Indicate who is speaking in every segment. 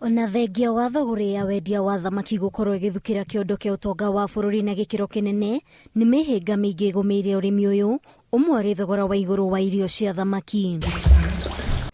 Speaker 1: Ona thengia wa thũgũrĩ ya wendia wa thamaki gũkorwo ĩgĩthukĩra kĩondo kĩa ũtonga wa bũrũri na gĩkĩro kĩnene, nĩ mĩhĩnga mĩingĩ ĩgũmĩire ũrĩmi ũyũ, ũmwe ũrĩ thogora wa igũrũ wa irio cia thamaki.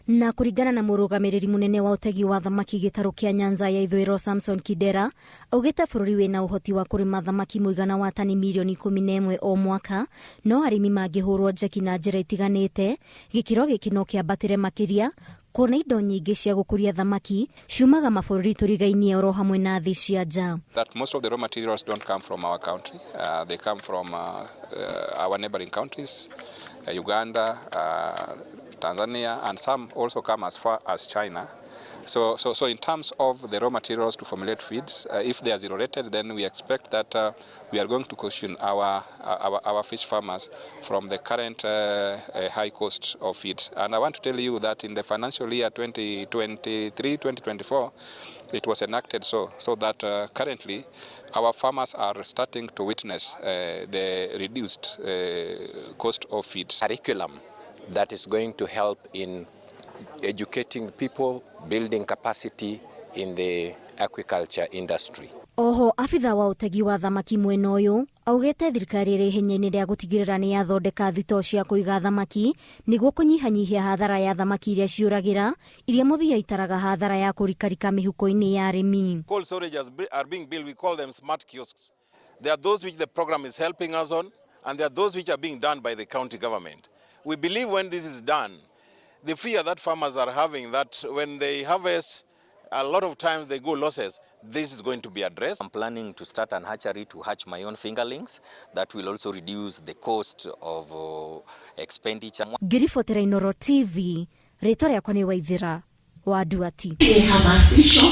Speaker 1: Na kũringana na mũrũgamĩrĩri mũnene wa ũtegi wa thamaki gĩtarũ kĩa Nyanza ya Ithũĩro Samson Kidera, augĩte bũrũri wĩna ũhoti wa kũrĩma thamaki mũigana wa tani mirioni 11 o mwaka, no arĩmi mangĩhũrwo njeki na njĩra itiganĩte, gĩkĩro gĩkĩ no kĩambatĩre makĩria, kuona indo nyingĩ cia gũkũria thamaki ciumaga mabũrũri tũrigainie oro hamwe na thĩ cia nja.
Speaker 2: That most of the raw materials don't come from our country. They come from our neighboring countries, Uganda, Tanzania, and some also come as far as China. So in terms of the raw materials to formulate feeds, if they are zero rated, then we expect that we are going to cushion our fish farmers from the current high cost of feeds. And I want to tell you that in the financial year 2023-2024, it was enacted so that currently our farmers are starting to witness the reduced cost of feeds.
Speaker 3: Curriculum that is going to help in educating people, building capacity in the aquaculture industry.
Speaker 1: Oho abitha wa ũtegi wa thamaki mwena ũyũ augĩte thirikari ĩrĩ ihenya-inĩ rĩa gũtigĩrĩra nĩ yathondeka thitoo cia kũiga thamaki nĩguo kũnyihanyihia hathara ya thamaki iria ciũragĩra iria mũthia itaraga hathara ya kũrikarika mĩhuko-inĩ ya arĩmi.
Speaker 4: Cold storages are being built, we call them smart kiosks. There are those which the program is helping us on, and there are those which are being done by the county government. We believe when this is done, the fear that farmers are having that when they harvest, a lot of times they go losses, this is going to be addressed.
Speaker 5: I'm planning to start an hatchery to hatch my own fingerlings. That will also reduce the cost of expenditure.
Speaker 1: Ngĩribotera Inoro TV, rĩtwa rĩakwa nĩ Waithĩra wa Nduati.
Speaker 6: Ni hamasisho.